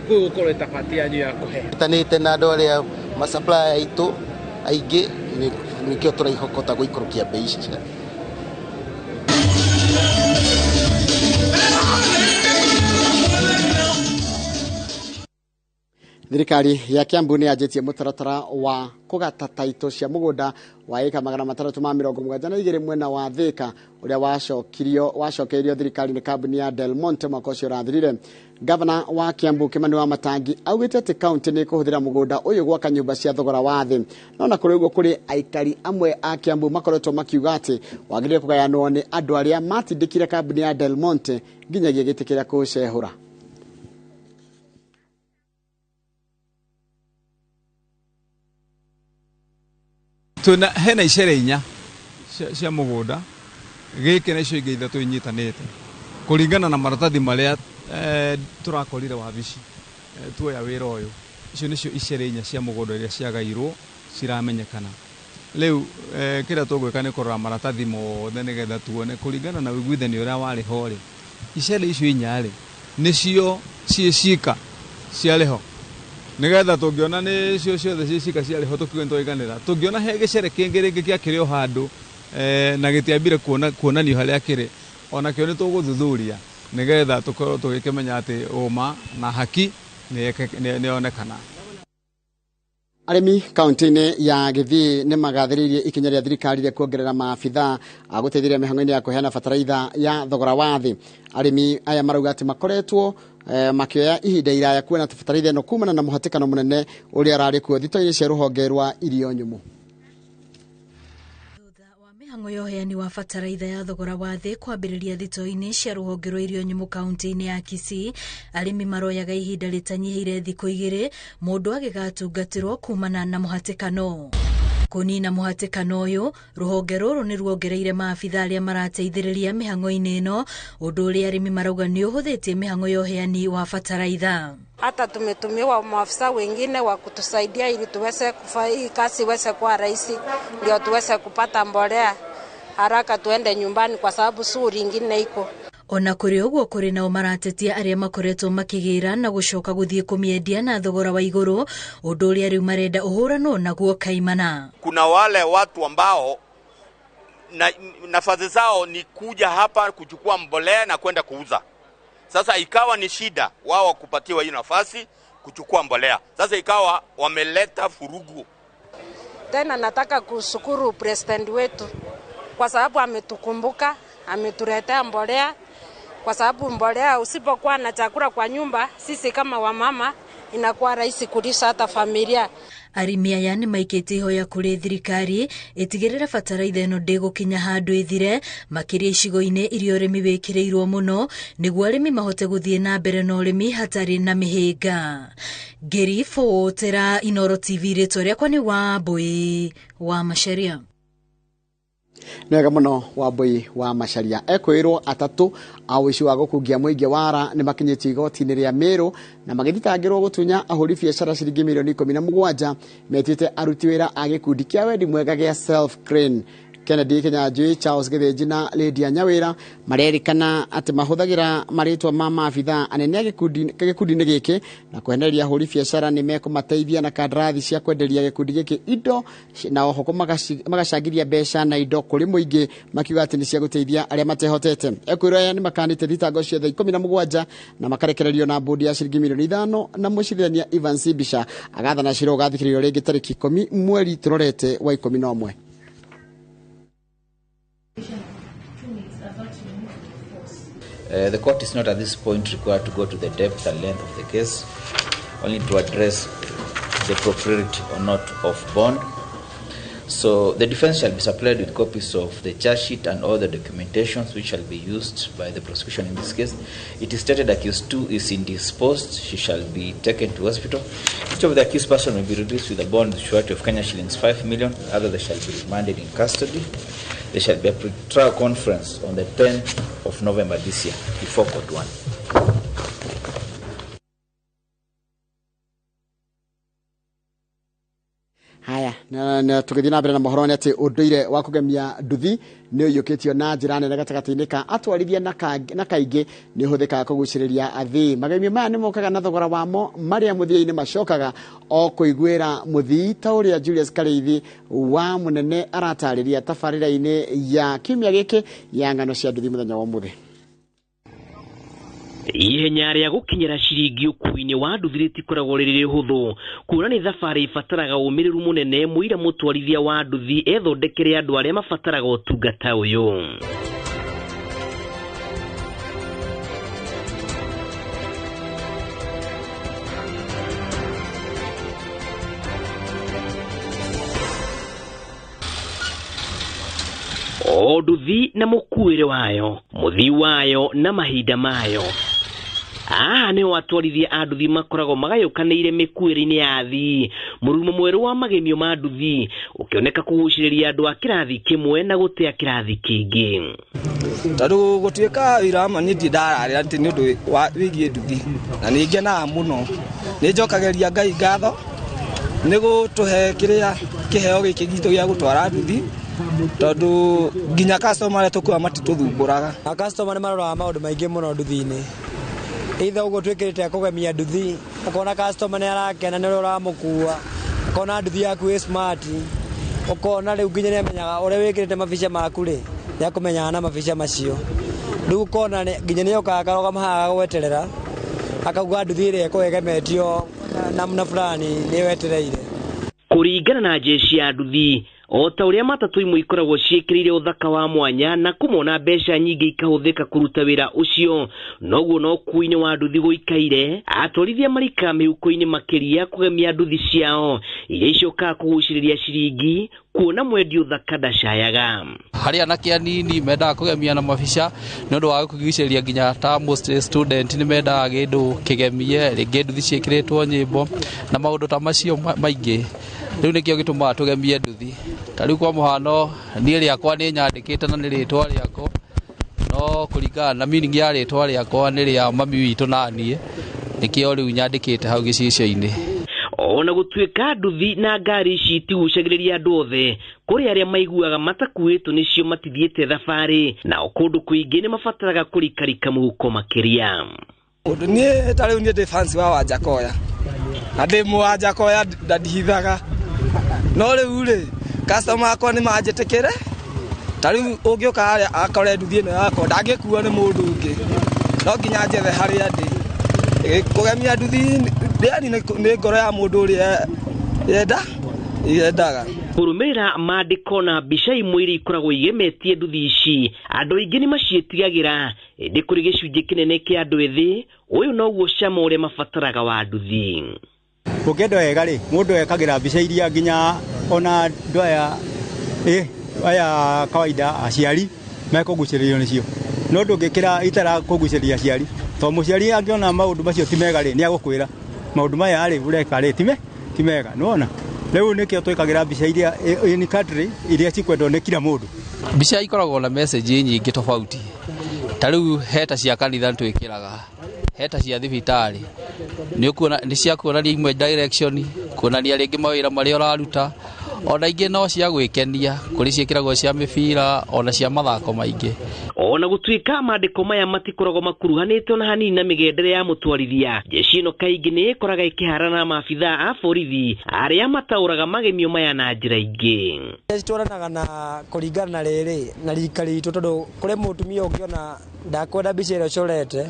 Kũu gũkorwo ĩta part yanyu ya kũhe. Tanĩte na andũ arĩa ma supplier aitũ aingĩ nĩkĩo tũraihokota gũikũrũkia bei ici cia. Thirikari ya Kiambu nĩ yanjĩtie mũtaratara wa kũgata taito cia mũgũnda wa ĩka 672 mwena wa Thika ũrĩa wacokeirio thirikari nĩ kambuni ya Del Monte mwaka ũcio ũrathirire. Gavana wa Kiambu Kimani wa Matangi augĩte atĩ kaunti nĩ ĩkũhũthĩra mũgũnda ũyũ gwaka nyũmba cia thogora wa thĩ. No na kũrĩ ũguo kũrĩ aikari amwe a Kiambu makoretwo makiuga atĩ wagĩrĩire kũgayanwo nĩ andũ arĩa matindĩkire kambuni ya Del Monte nginyagia gĩtĩkĩra kũcehũra. Twĩna hena icere inya cia mũgũnda gĩkĩ na icio ingĩ ithatũ inyitanĩte kũringana na maratathi marĩa tũrakorire wabici tuoya wĩra ũyũ. Icio nĩcio icere inya cia mũgũnda iria ciagairwo ciramenyekana. Rĩu kĩrĩa tũgwĩka nĩ kũrora maratathi mothe nĩgetha tuone kũringana na ũiguithanio ũrĩa warĩ ho rĩ, icere icio inya rĩ nĩcio ciĩ cika ciarĩ ho, nĩgetha tũngĩona nĩcio ciothe ciĩ cika ciarĩ ho tũkiuge nĩtwaiganĩra. Tũngĩona he gĩcere kĩngĩ rĩngĩ gĩakĩrĩ o handũ na gĩtiambire kuonanio harĩa kĩrĩ, onakĩo nĩtũgũthuthuria nĩgetha tũkorwo tũgĩkĩmenya atĩ ũma na haki nĩyonekana. Arĩmi kaunti-inĩ ya Gĩthii nĩ magathĩrĩirie ikinya rĩa thirikari rĩa kuongerera maabithaa a gũteithĩrĩria mĩhang'o-inĩ ya kũheana bataraitha ya thogora wa thĩ. Arĩmi aya marauga atĩ makoretwo makĩoya ihinda iraya kuona bataraitha ĩno kumana na mũhatĩkano mũnene ũrĩa ũrarĩ kuo thito-inĩ cia rũhonge rwa irio nyũmũ. Mĩhang'o ya ũheani wa bataraitha ya thogora wa thĩ kwambĩrĩria thito-inĩ cia rũhonge rwa irio nyũmũ kaunti-inĩ ya Kisii, arĩmi maroyaga ihinda rĩtanyihĩire thikũ igĩrĩ mũndũ agĩgatungatĩrwo kumana na mũhatĩkano. Kũnina mũhatĩkano ũyũ, rũhonge rũrũ nĩ ruongereire maabitha arĩa marateithĩrĩria mĩhang'o-inĩ ĩno, ũndũ ũrĩa arĩmi marauga nĩ ũhũthĩtie mĩhang'o ya ũheani wa bataraitha. Hata tumetumiwa maafisa wengine wa kutusaidia ili tuweze kufanya hii kazi iweze kuwa rahisi, ndio tuweze kupata mbolea haraka tuende nyumbani kwa sababu shughuli ingine iko. Ona kũrĩ ũguo kũrĩ nao maratetia arĩa makoretwo makĩgĩra na gũcoka gũthiĩ kũmĩendia na thogora wa igũrũ, ũndũ ũrĩa rĩu marenda ũhũranwo naguo kaimana. Kuna wale watu ambao nafasi zao ni kuja hapa kuchukua mbolea na kwenda kuuza. Sasa ikawa ni shida wao kupatiwa hiyo nafasi kuchukua mbolea. Sasa ikawa wameleta furugu. Tena nataka kushukuru president wetu kwa sababu ametukumbuka, ametuletea mbolea. Kwa sababu mbolea usipokuwa na chakula kwa nyumba, sisi kama wamama inakuwa rahisi kulisha hata familia. Arĩmi aya nĩ maikĩtie ihoya kũrĩ thirikari ĩtigĩrĩre bataraitha ĩno ndĩgũkinya handũ ĩthire, makĩria icigo-inĩ iria ũrĩmi wĩkĩrĩirwo mũno, nĩguo arĩmi mahote gũthiĩ na mbere na ũrĩmi hatarĩ na mĩhĩnga. Ngĩribotera Inooro TV, rĩtwa rĩakwa nĩ Wambui wa Macharia. Nĩ wega mũno Wambui wa Macharia. Ekwĩrwo atatũ a ũici wa gũkungia mũingĩ wara nĩ makinyĩtio igoti-inĩ rĩa Meru na magĩthitangĩrwo gũtunya ahũri biacara ciringi mirioni 17 metĩte aruti wĩra a gĩkundi kĩa wendi mwega gĩa Self Crane. Kennedy Kinyanjui, Charles Githinji na Lydia Nyawira marerikana atĩ mahũthagĩra marĩtwa ma maabithaa anene a gĩkundi-inĩ gĩkĩ na kwehereria ahũri biacara nĩ mekũmateithia na kandarathi cia kwenderia gĩkundi gĩkĩ indo na oho magacangithia mbeca na indo kũrĩ mũingĩ makiuga atĩ nĩ cia gũteithia arĩa matehotete. Ekwĩrwo aya nĩ makanĩte thitango ciothe 17 na makarekererio na bodi ya ciringi mirioni 5 na mũcirithania Ivan Sibisha agathana cira ũgathikĩrĩrio rĩngĩ tarĩki 10 mweri tũrorete wa 11. The court is not at this point required to go to the depth and length of the case, only to address the propriety or not of bond. So the defense shall be supplied with copies of the charge sheet and all the documentations which shall be used by the prosecution in this case. It is stated accused 2 is indisposed. She shall be taken to hospital. Each of the accused person will be released with a bond surety of Kenya shillings 5 million. Other they shall be remanded in custody. There shall be a pre-trial conference on the 10th of November this year before court 1. Haya, Na tũgĩthiĩ na mbere na mohoro nĩ atĩ ũndũire wa kũgemia nduthi nĩ ũiyũkĩtio na njĩra nene gatagatĩ-inĩ ka atwarithia na kaingĩ nĩ ũhũthĩkaga kũgucĩrĩria athii. Magemio maya nĩ mokaga na thogora wamo marĩa mũthia-inĩ macokaga o kũiguĩra mũthii ta ũrĩa Julius Karĩithi wa mũnene aratarĩria tabarĩra-inĩ ya kiumia gĩkĩ ya ng'ano cia nduthi mũthenya wa ũmũthĩ. Ihenya rĩa gũkinyĩra ciringi ũkuui-inĩ wa nduthi rĩtikoragwo rĩrĩ rĩhũthũ kuona nĩ thabarĩ ibataraga ũmĩrĩru mũnene mũira mũtwarithia wa nduthi ethondekere andũ arĩa mabataraga ũtungata ũyũ. O nduthi na mũkuĩre wayo, mũthii wayo na mahinda mayo. Haha nĩho atwarithia a nduthi makoragwo magayũkanĩire mĩkuĩre-inĩ ya athii. Mũrurumo mwerũ wa magemio ma nduthi ũkĩoneka kũgucĩrĩria andũ a kĩrathi kĩmwe na gũtea kĩrathi kĩngĩ. Tondũ gũtuĩka wĩra wa ma niĩ ndirĩ ndararĩra atĩ nĩ ũndũ wĩgiĩ nduthi, na nĩ ngenaga mũno. Nĩ njokagĩria Ngai ngatho nĩ gũtũhe kĩrĩa kĩheo gĩkĩ gitũ gĩa gũtwara nduthi, tondũ nginya customer arĩa tũkuaga matitũthumbũraga. Customer nĩ maroraga maũndũ maingĩ mũno nduthi-inĩ. Either ũguo twĩkĩrĩte kũgemia nduthi, ũkona customer nĩ arakena nĩ ũrĩa ũramũkua, ũkona nduthi yaku ĩ smart, ũkona rĩu nginya nĩ amenyaga ũrĩa wĩkĩrĩte mabica maku rĩ, nĩ akũmenyaga na mabica macio. Rĩu ũkona nginya nĩ okaga akarũgama haha agagweterera, akauga nduthi ĩrĩa ĩkoragwo ĩgemetio namna fulani nĩ wetereire. Kũringana na jeshi ya nduthi, o ta ũrĩa matatũ imwe ikoragwo ciĩkĩrĩire ũthaka wa mwanya na kũmona mbeca nyingĩ ikahũthĩka kũruta wĩra ũcio, noguo no ũkuui-inĩ wa nduthi gũikaire, atwarithia marikaga mĩhuko-inĩ makĩria kũgemia nduthi ciao iria icokaga kũgucĩrĩria ciringi kuona mwendi ũthaka ndacayaga. Harĩ anake anini mendaga kũgemia na mabica nĩ ũndũ wa kũgucĩrĩria nginya ta most student nĩ mendaga kĩndũ kĩgemie, rĩngĩ nduthi ciĩkĩrĩtwo nyĩmbo na maũndũ ta macio maingĩ. Rĩu nĩkĩo gĩtũmaga tũgemie nduthi. Ta rĩu kwa mũhano niĩ rĩakwa nĩ nyandĩkĩte na nĩ rĩtwa rĩakwa, no kũringana na meaning ya rĩtwa rĩakwa nĩ rĩa mami witũ na niĩ, nĩkĩo rĩu nyandĩkĩte hau gĩcicio-inĩ. Ona gũtuĩka nduthi na ngari ici itigucagĩrĩria andũ othe, kũrĩ arĩa maiguaga matakuĩtwo nĩcio matithiĩte thabarĩ, nao kũndũ kũingĩ nĩ mabataraga kũrikarika mũhuko makĩria. Ũndũ niĩ ta rĩu niĩ ndĩ fans wa Wanjakoya, na ndĩ mũ Wanjakoya ndandihithaga, no rĩu rĩ customer akwa nĩ manjĩtĩkĩre. Ta rĩu ũngĩũka harĩa akore nduthi ĩno yakwa ndangĩkuo nĩ mũndũ ũngĩ, no nginya njethe harĩa ndĩ. Kũgemia nduthi yani nĩ ngoro ya mũndũ ũrĩa yendaga. Kũrũmĩrĩra maandĩko na mbica imwe iria ikoragwo igemetie nduthi ici, andũ aingĩ nĩ maciĩtigagĩra, ĩndĩ kũrĩ gĩcunjĩ kĩnene kĩa andũ ethĩ, ũyũ noguo cama ũrĩa mabataraga wa nduthi. Ũngĩenda wega rĩ, mũndũ ekagĩra mbica iria nginya ona andũ aya aya kawaida aciari mekũgucĩrĩrio nĩcio, no ndũngĩkĩra itarakũgucĩrĩria aciari, tondũ mũciari angĩona maũndũ macio ti mega rĩ, nĩ agũkwĩra maũndũ maya rĩ ũreka rĩ ti mega, nĩwona. Rĩu nĩkĩo twĩkagĩra mbica iria in country iria cikwendwo nĩ kila mũndũ. Mbica ikoragwo na message nyingĩ tofauti, ta rĩu heta cia kanitha nĩtwĩkĩraga, heta cia thibitarĩ, nĩ cia kuonania imwe direction, kuonania rĩngĩ mawĩra marĩa ũraruta, ona ingĩ no cia gwĩkenia, kũrĩ ciĩkĩragwo cia mĩbira ona cia mathako maingĩ. Ona gũtuĩka maandĩko maya matikoragwo makuruhanĩte ona hanini na mĩgendere ya mũtwarithia, jeshi ĩno kaingĩ nĩ ĩkoraga ĩkĩharana na maabithaa a borithi arĩa mataũraga magemio maya na njĩra ingĩ. Citwaranaga na kũringana na rĩrĩ na rika ritũ, tondũ kũrĩ mũtumia ũngĩona ndakwenda mbica ĩrĩa ũcorete,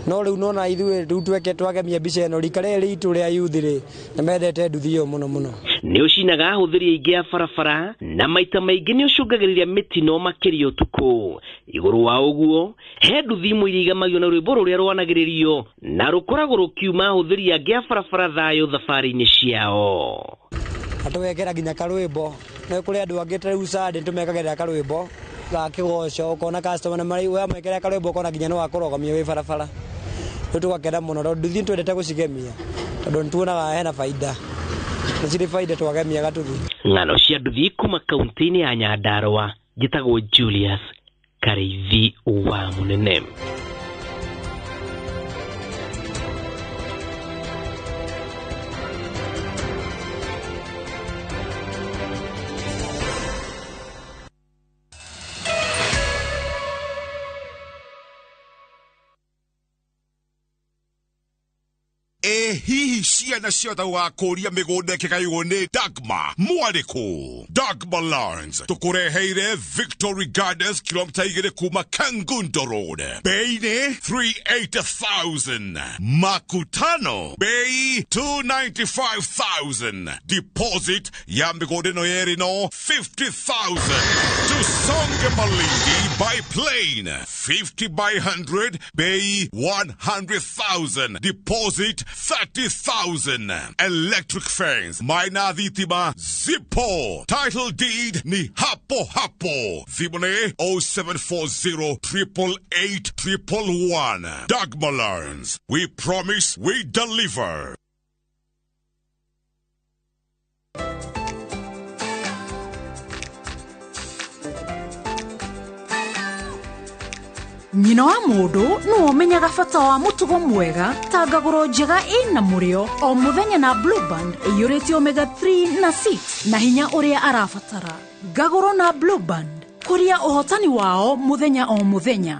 no rĩu nona ithuĩ rĩu tweke twagemia mbica ĩno, rika rĩrĩ ritũ rĩa youth rĩ nĩ mendete nduthi ĩyo mũno mũno. Nĩ ũcinaga ahũthĩri aingĩ a barabara na maita maingĩ nĩ ũcũngagĩrĩria mĩtino makĩria ũtukũ. Igũrũ wa ũguo, he nduthi imwe iria igemagio na rwĩmbo rũrĩa rwanagĩrĩrio na rũkoragwo rũkiuma ahũthĩri angĩ a barabara thayũ thabarĩ-inĩ ciao. Na tũgekĩra nginya karwĩmbo, no kũrĩ andũ angĩ ta rĩu Sunday tũmekagĩrĩra karwĩmbo ga kĩgoco, ũkona customer nĩ wamekĩra karwĩmbo ũkona nginya nĩ wakũrũgamia wĩ barabara. Rĩu tũgakena mũno tondũ nduthi nĩtwendete gũcigemia, tondũ nĩtuonaga hena baida, nĩ cirĩ baida twagemia gatuthi. Ng'ano cia nduthi kuma kaunti-inĩ ya Nyandarua, njĩtagwo Julius Karĩithi wa Mũnene. Ĩ hihi ciana ciothe gũgakũria mĩgũnda ĩkĩgaywo nĩ Dagma mwarĩkũ? Dagma Lands tũkũreheire Victory Gardens, kilomita 2 kuma Kangundo Road, bei nĩ 380,000, Makutano bei 295,000, deposit ya mĩgũnda ĩno yerĩ no 50,000. Tusonge Malindi by plane, 50 by 100, bei 100,000, deposit 30,000. Electric fence, maina thitima zipo, title deed ni hapo hapo. Thimũ nĩ 0740 888 111. Dagma Lands, we promise, we deliver. Nyina wa mũndũ nĩwe ũmenyaga bata wa mũtugo mwega ta ngagũro njega ĩna mũrĩo o mũthenya na Blue Band ĩiyũrĩte omega 3 na 6 na hinya ũrĩa arabatara. Ngagũro na Blue Band, kũria ũhotani wao mũthenya o mũthenya.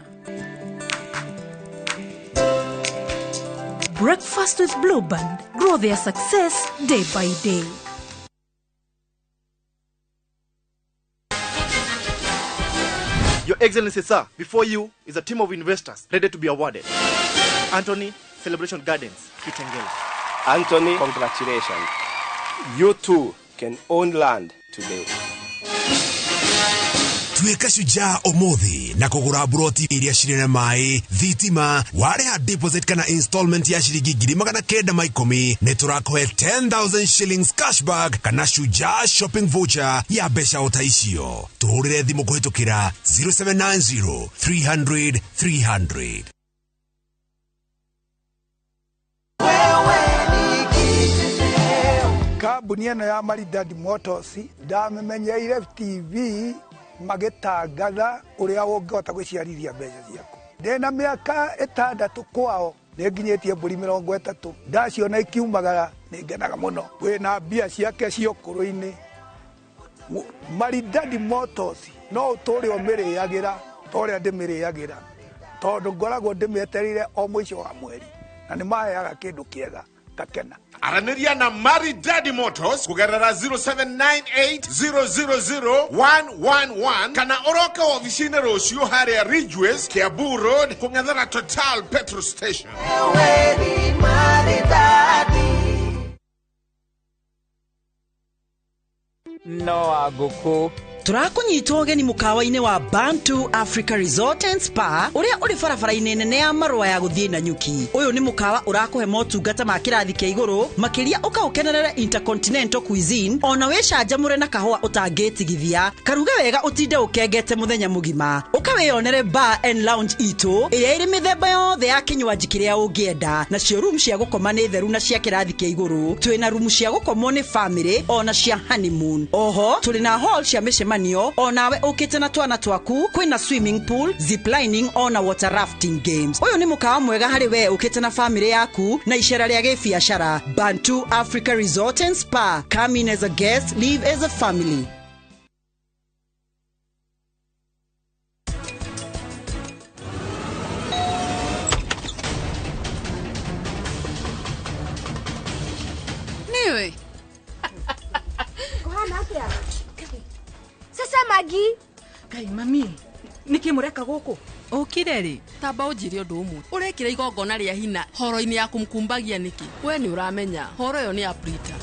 Breakfast with Blue Band, grow their success day by day. Your Excellency, sir, before you is a team of investors ready to be awarded. Anthony, Celebration Gardens, Kitengela. Anthony, congratulations. You too can own land today. Tuĩka shujaa ũmũthĩ na kũgũra buroti iria cirĩ na maĩ, thitima, warĩha deposit kana installment ya ciringi 910,000, nĩ tũrakũhe 10,000 shillings cashback kana shujaa shopping voucher ya mbeca o ta icio. Tũhũrĩre thimũ kũhĩtũkĩra 0790 300 300. Kambuni ĩno ya Maridadi Motors ndamĩmenyeire TV magĩtangatha ũrĩa ũngĩhota gwĩciarithia mbeca ciaku. Ndĩna mĩaka 6 kwao nĩ nginyĩtie mbũri 30, ndaciona ikiumagara nĩ ngenaga mũno. Wĩna mbia ciake cia ũkũrũ-inĩ. Maridadi Motors no ũtũre ũmĩrĩagĩra ta ũrĩa ndĩmĩrĩagĩra, tondũ ngoragwo ndĩmĩetereire o mũico wa mweri na nĩ maheaga kĩndũ kĩega ngakena. Aranĩria na Maridadi Motors kũgerera 0798 000 111 kana ũroke wabici-inĩ rũciũ harĩa Ridgeways, Kiambu Road, kũng'ethera Total petrol station. No wa ngũkũ. Tũrakũnyita ũgeni mũkawa-inĩ wa Bantu Africa Resort and Spa ũrĩa ũrĩ barabara-inĩ nene ya marũa ya gũthiĩ Nanyuki. Ũyũ nĩ mũkawa ũrakũhe motungata ma kĩrathi kĩa igũrũ makĩria ũkaũkenerere intercontinental cuisine ona wĩcanjamũre na kahũa ũtangĩtigithia. Karuge wega ũtinde ũkengete mũthenya mũgima. Ũkawĩyonere bar and lounge itũ ĩrĩa ĩrĩ mĩthemba yothe ya kĩnywaji kĩrĩa ũngĩenda, nacio room cia gũkoma nĩ theru na cia kĩrathi kĩa igũrũ. Twĩna rumu cia gũkomwo nĩ family ona cia honeymoon. Oho tũrĩ na hall cia mĩcemanio onawe ũkĩte na twana twaku, kwĩna swimming pool, ziplining ona water rafting games. Ũyũ nĩ mũkawa mwega harĩ we ũkĩte na family yaku na icera rĩa gĩbiacara. Bantu Africa Resort and Spa, come in as a guest, leave as a family. Nĩũĩ kũhana atĩa? Sasa Magi. Ngai mami, nĩkĩ mũreka gũkũ? Ũkire rĩ, tamba ũnjĩre ũndũ ũmwe. Ũrekĩra igongona rĩa hina horo-inĩ ya kũmkumbagia nĩkĩ? We nĩ ũramenya horo ĩyo nĩ ya Prita.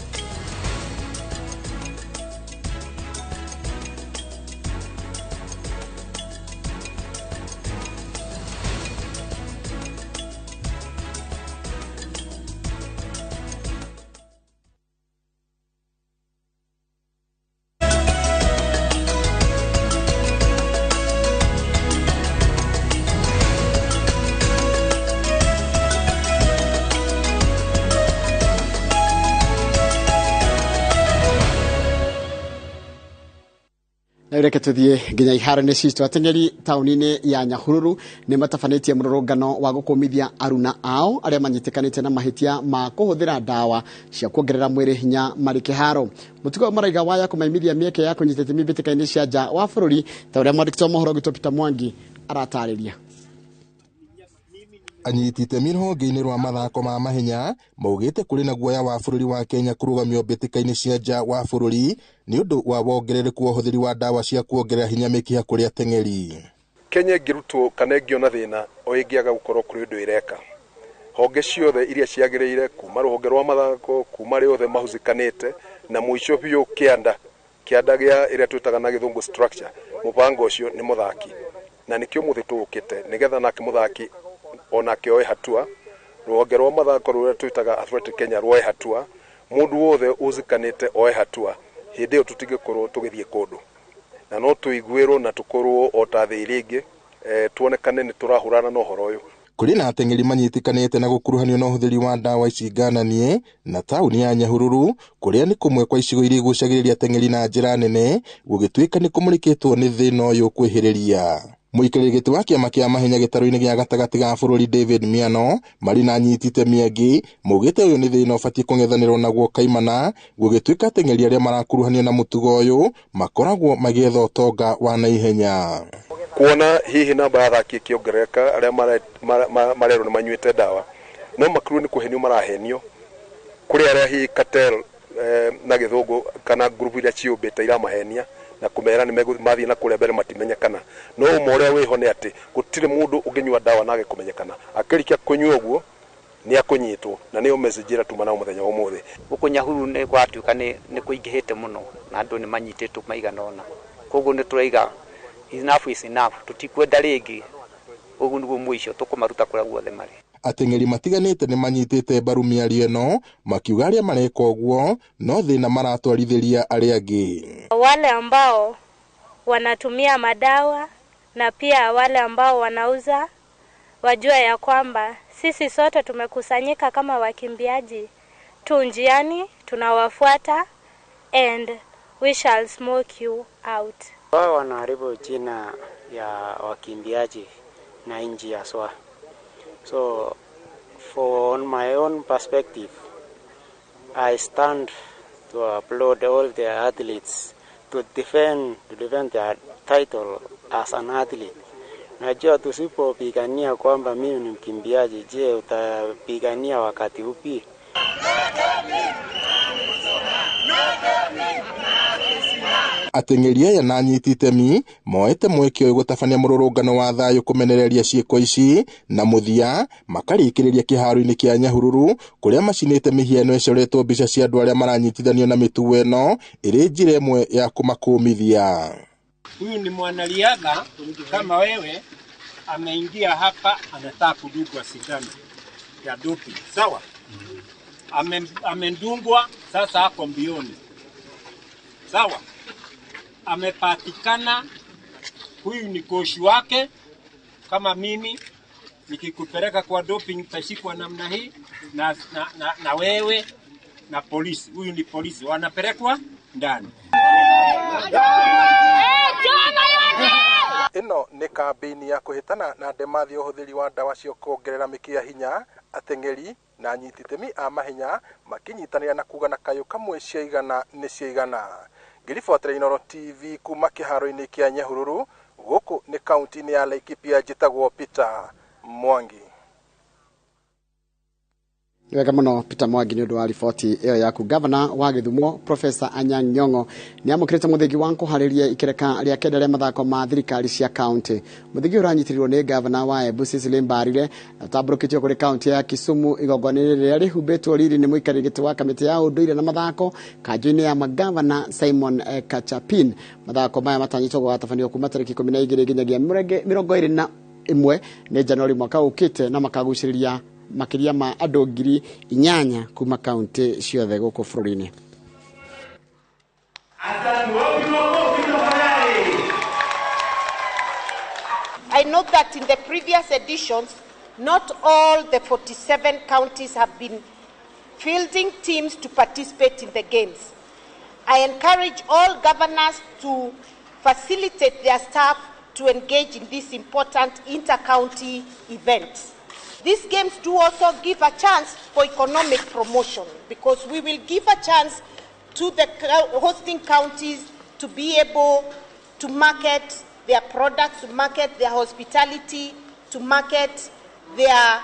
Reke tuthie nginya iharo-inĩ citũ. Ateng'eri taũni-inĩ ya Nyahururu nĩ matabanĩtie mũrũrũngano wa gũkũmithia aruna ao arĩa manyitĩkanĩte na mahĩtia ma kũhũthĩra ndawa cia kuongerera mwĩrĩ hinya marĩ kĩharo. Mũtugo ũyũ maraiga waya kũmaimithia mĩeke ya kũnyita itemi mbĩtĩka-inĩ cia nja wa bũrũri, ta ũrĩa mwandĩki wa mohoro witũ Peter Mwangi aratarĩria. Anyiti itemi rũhonge-inĩ rwa mathako ma mahenya maugĩte kũrĩ na guoya wa bũrũri wa Kenya kũrũgamio mbĩtĩka-inĩ cia nja wa bũrũri nĩ ũndũ wa wongerereku wa ũhũthĩri wa ndawa cia kuongerera hinya mĩkiha kũrĩ ateng'eri. Kenya ĩngĩrutwo kana ĩngĩona thĩna o ĩngĩaga gũkorwo kũrĩ ũndũ ĩreka, honge ciothe iria ciagĩrĩire kuma rũhonge rwa mathako kuma arĩa othe mahusikanĩte na mũico biũ kĩanda kĩanda gĩa ĩrĩa twĩtaga na gĩthũngũ structure, mũbango ũcio nĩ mũthaki, na nĩkĩo mũthĩ tũũkĩte nĩgetha nake mũthaki onake oe hatua, rũhonge rwa mathako rũrĩa twĩtaga Athletic Kenya rwoe hatua, mũndũ wothe ũzikanĩte oe hatua, hĩndĩ ĩyo tũtingĩkorwo tũgĩthiĩ kũndũ na no tũiguĩrwo na tũkorwo o ta thĩ ĩrĩa ĩngĩ, tuonekane nĩ tũrahũrana na ũhoro ũyũ. Kũrĩ na ateng'eri manyitĩkanĩte na gũkuruhanio na ũhũthĩri wa ndawa ici ngananie na taũni ya Nyahururu kũrĩa nĩ kũmwe kwa icigo iria igucagĩrĩria ateng'eri na njĩra nene gũgĩtuĩka nĩ kũmũrĩkĩtwo nĩ thĩna ũyũ kwĩhĩrĩria. Mũikarĩri gĩtĩ wa kĩama kĩa mahenya gĩtarũ-inĩ gĩa gatagatĩ ga bũrũri David Miano marĩ na anyiti itemi angĩ maugĩte ũyũ nĩ thĩna ũbatiĩ kũng'ethanĩrwo naguo kaimana gũgĩtuĩka ateng'eri arĩa marakuruhanio na mũtugo ũyũ makoragwo magĩetha ũtonga wa naihenya. Kuona hihi namba ya athaki ĩkĩongerereka arĩa marerwo nĩ manyuĩte ndawa no makorwo nĩ kũhenio marahenio kũrĩ arĩa hihi cartel na gĩthũngũ kana ngurubu iria ciũmbĩte iramahenia na kumera nĩ mathiĩ na kũrĩa mbere matimenyekana, no ũma ũrĩa wĩho nĩ atĩ gũtirĩ mũndũ ũngĩnyua ndawa na age kũmenyekana, akĩrĩkia kũnyua ũguo nĩ akũnyitwo, na nĩyo message ĩrĩa tuma nayo mũthenya wa ũmũthĩ. Gũkũ Nyahururu nĩ gwatuĩka nĩ kũingĩhĩte mũno na andũ nĩ manyitĩtwo maigana ũna, koguo nĩ tũraiga enough is enough, tũtikwenda rĩngĩ, ũguo nĩguo mũico tũkũmaruta kũrĩa guothe marĩ. Ateng'eri matiganĩte nĩ manyitĩte mbaru mĩario ĩno makiuga arĩa mareka ũguo no thĩna maratwarithĩria arĩa angĩ. Wale ambao wanatumia madawa na pia wale ambao wanauza wajua ya kwamba sisi sote tumekusanyika kama wakimbiaji tu njiani, tunawafuata and we shall smoke you out. Wao wanaharibu jina ya wakimbiaji na nchi haswa. So for on my own perspective, I stand to applaud all the athletes to defend their title as an athlete. Najua tusipopigania kwamba mimi ni mkimbiaji, je, utapigania wakati upi? Ateng'eri aya na anyiti itemi moete mweke ũyũ gũtabania mũrũrũngano wa thayũ kũmenereria ciĩko ici na mũthia makarĩkĩrĩria kĩharo-inĩ kĩa Nyahururu kũrĩa macinĩte mĩhiano ĩcoretwo mbica cia andũ arĩa maranyitithanio na mĩtugo ĩno ĩrĩ njĩra ĩmwe ya kũmakũmithia. Huyu ni mwanariadha kama wewe, ameingia hapa anataka kudungwa sindano ya doping, sawa? Amendungwa, sasa ako mbioni, sawa? Amepatikana, huyu ni koshi wake. Kama mimi nikikupeleka kwa doping utashikwa namna hii na wewe na polisi. Huyu ni polisi, wanapelekwa ndani. Ĩno nĩ kambĩini ya kũhĩtana na ndemathi ũhũthĩri wa ndawa cia kuongerera mĩkiha hinya, ateng'eri na anyiti itemi a mahenya makĩnyitanĩra na kuga na kayũ kamwe ciaigana nĩ ciaigana. Ngĩribotera Inooro TV kuma kĩharo-inĩ kĩa Nyahururu gũkũ nĩ kaunti-inĩ ya Laikipia, njĩtagwo Peter Mwangi. Wega muno Peter Mwangi nĩ ũndũ wa riboti ĩyo yaku. Gavana wa Gĩthumo Professor Anyang' Nyong'o nĩ amũkĩrĩte mũthĩgi wa kũharĩria ikereka rĩa kenda rĩa mathako ma thirikari cia kaunti. Mũthĩgi ũranyitĩrĩirwo nĩ gavana wa Embu Cecily Mbarire na ũtambũrũkĩtio kũrĩ kaunti ya Kisumu igongona-inĩ rĩrĩa rĩhumbĩtwo riri nĩ mũikarĩri gĩtĩ wa kamĩtĩ ya ũndũire na mathako kanjũ-inĩ ya magavana Simon Kachapin. Mathako maya matanyĩtwo gũgatabanio kuma tarĩki 12 nginyagia 21 nĩ Januari mwaka ũkĩte na makagucĩrĩria makĩria ma andũ 8,000 kuma kaunti ciothe gũkũ bũrũri-inĩ. I know that in the previous editions, not all the 47 counties have been fielding teams to participate in the games. I encourage all governors to facilitate their staff to engage in this important inter-county event. These games do also give a chance for economic promotion, because we will give a chance to the hosting counties to be able to market their products, to market their hospitality, to market their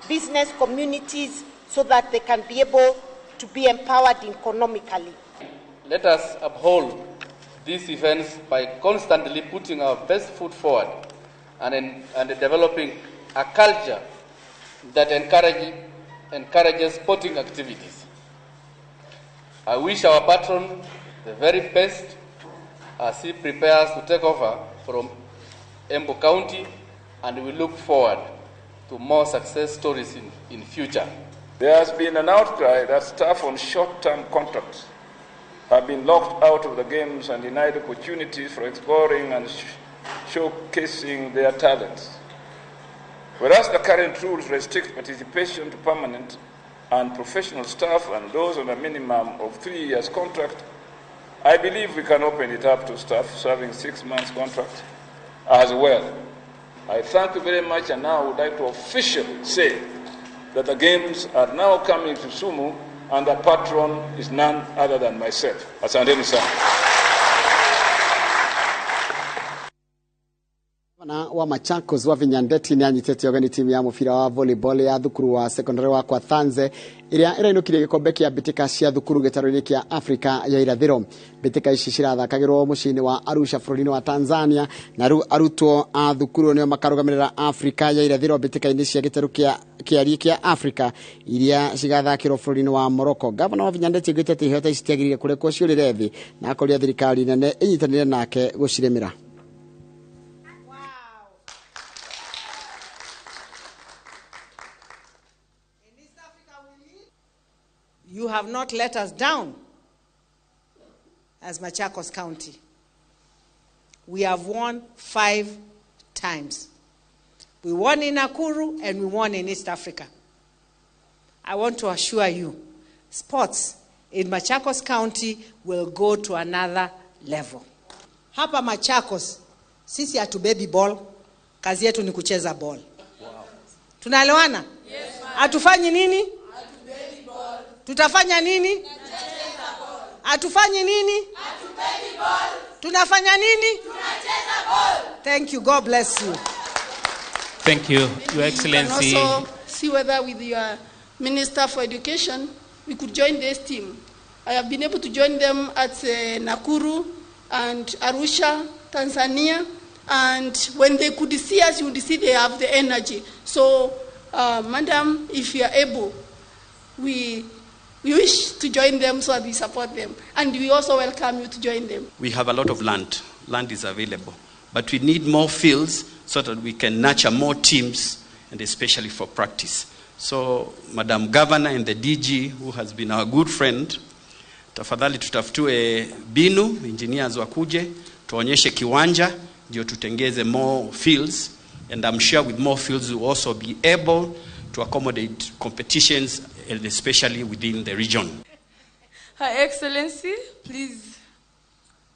business communities so that they can be able to be empowered economically. Let us uphold these events by constantly putting our best foot forward and developing a culture that encourages sporting activities. I wish our patron the very best as he prepares to take over from Embu County, and we look forward to more success stories in future. There has been an outcry that staff on short-term contracts have been locked out of the games and denied opportunities for exploring and showcasing their talents. Whereas the current rules restrict participation to permanent and professional staff and those on a minimum of 3 years contract, I believe we can open it up to staff serving 6 months contract as well. I thank you very much, and now I would like to officially say that the games are now coming to Sumu, and the patron is none other than myself. Asanteni sana. Na wa Machakos wa Vinyandeti ni anyitete ogeni timu ya mubira wa volleyball ya thukuru wa secondary wa Kwathanze iria irainukire gikombe kia mbitika cia thukuru gitaro-ini kia Afrika ya irathiro. Mbitika ici cirathakagirwo muciĩ-inĩ wa Arusha bũrũri-inĩ wa Tanzania, na riu arutwo a thukuru nĩo makarugamirira Afrika ya irathiro mbitika-inĩ cia gĩtarũ kia kĩariĩ kĩa Afrika iria cigathakĩrwo bũrũri-inĩ wa Morocco. Gavana wa Vinyandeti augĩte atĩ ihoto ici citiagĩrĩire kũrekwo ciũrĩre thĩ na akoria thirikari nene ĩnyitanĩre nake gũcirĩmĩra. You have not let us down as Machakos County. We have won 5 times. We won in Nakuru and we won in East Africa. I want to assure you, sports in Machakos County will go to another level. Hapa Machakos, sisi hatubebi ball, kazi yetu ni kucheza ball. Wow. Tunaelewana? Yes, ma'am. Hatufanyi nini? Tutafanya nini? Hatufanyi nini? Hatubebi ball. Tunafanya nini? Tunacheza ball. Thank you. God bless you. Thank you, Your Excellency. You can also see whether with your Minister for Education, we could join this team. I have been able to join them at Nakuru and Arusha, Tanzania. And when they could see us, you would see they have the energy. So, Madam, if you are able, we wish to join them so that we support them. And we also welcome you to join them. We have a lot of land. Land is available. But we need more fields so that we can nurture more teams, and especially for practice. So, Madam Governor and the DG, who has been our good friend, tafadhali tutafutue binu, engineers wakuje, tuonyeshe kiwanja, ndio tutengeze more fields. And I'm sure with more fields we'll also be able to accommodate competitions, and especially within the region. Her Excellency, please,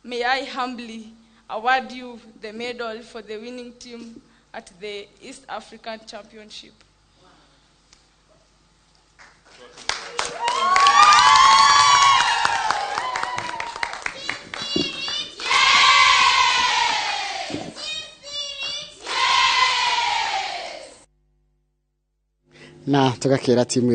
may I humbly award you the medal for the winning team at the East African Championship. Na tugakira timu